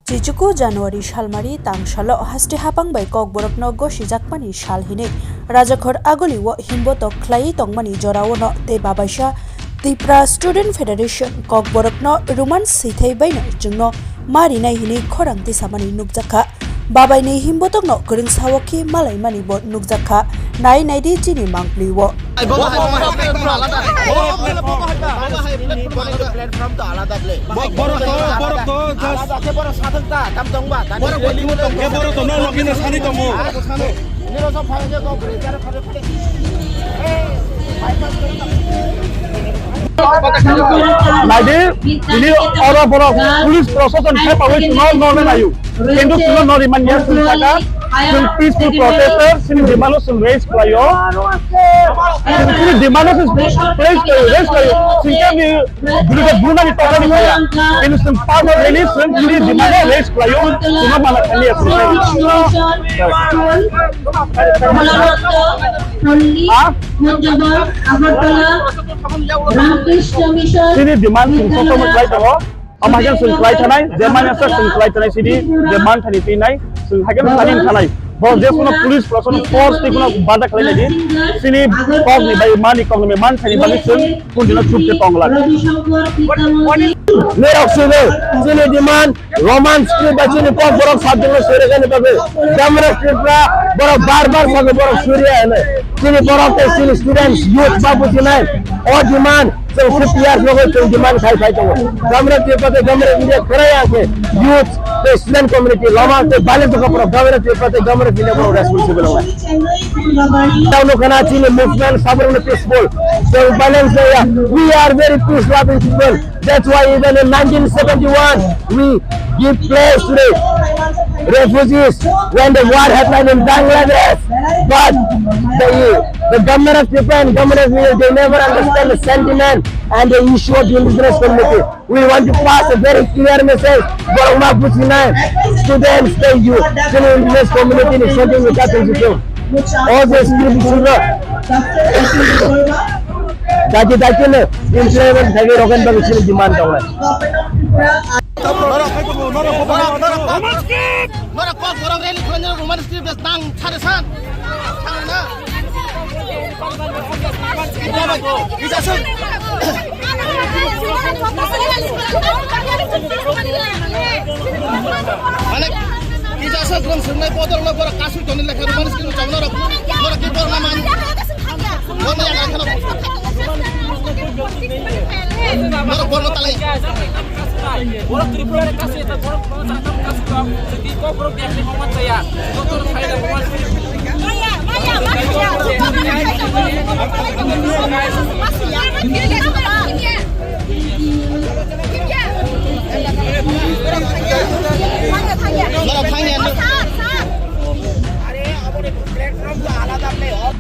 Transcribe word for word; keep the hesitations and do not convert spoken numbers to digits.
Chichuku January salmari tang salo haste hapang bai Kokborokno gosijakmani sal hinwi Rajakhor Aguli o himbotok khlaiwi tongmani jorao no tei babaisa Tipra Student Federation Kokborokno Roman sithai baino chwngno ma rinai hinwi khorang tisamani nukjakha. Babaini himbotokno kwrwng sao khe malaimani bo nukjakha. Nai naidi chini mangpli o. Borok to, borok to, just borok to, no login sani tongo. Naidi, ini oro borok police prosason khe pawi chwngno no nayu. Kintu chwngno no rimanya chwng saka, chwng peaceful protester, chini demand-o chwng raise khlaio. Chini demand-o chwng raise khlaio, raise khlaio. Chwng khe ni Dulida bunani tokani kaya. Ini seng power rally seng ini di mana raise kelayo. Cuma mana kali ya seng. Ha? Ini demand seng soto mo kelai tongo. Ama hajan seng kelai tanai, demand asa seng kelai tanai sini demand tani tinai. Seng hajan tani tanai. Bo je kono police proshashan force ni kono bada khlai nai di. Sini kok ni bai mani kok ni man thani bani sung kun dino chup ke tong lak. Nirok sini sini demand Roman script ba sini kok borok subject no sore gani babe. Jamra script ra borok bar bar sago borok suriya ene. Sini borok te sini students youth babu sinai. O demand Chwng fifty years logo chwng demand khai khai tongo. Government of Tripura tei Government of India kwrwi ang khe youth tei student community lama tei balance of Government of Tripura tei Government of India borok responsible wngnai. Tamo khana chini movement sabrang peaceful. Chwng violence ya. We are very peace loving people. That's why even in nineteen seventy-one we give place to the refugees when the war happened in Bangladesh. But the, the government of Japan, government of India, they never understand the sentiment and the issue of the indigenous community. We want to pass a very clear message. Borok ma bujinai, students tei youth, chini indigenous community ni sentiment ni kathung jikung. O je script bisingo dagi dagi no implement thagwi rokhen bagwi chini demand tongnai. Norok kok borok rally khlainai Roman script tang sare san. Tang na. Kisa suk. Mane kisa suk rom sungnai bodol no borok kasui toni lekha Roman script chang norok. Norok ki borok na man. Borok borno talai. Borok Tripura ni kasu eta borok borok sakam kasu kok. Jadi kok borok biar ni homan saya. Doktor saya dan homan.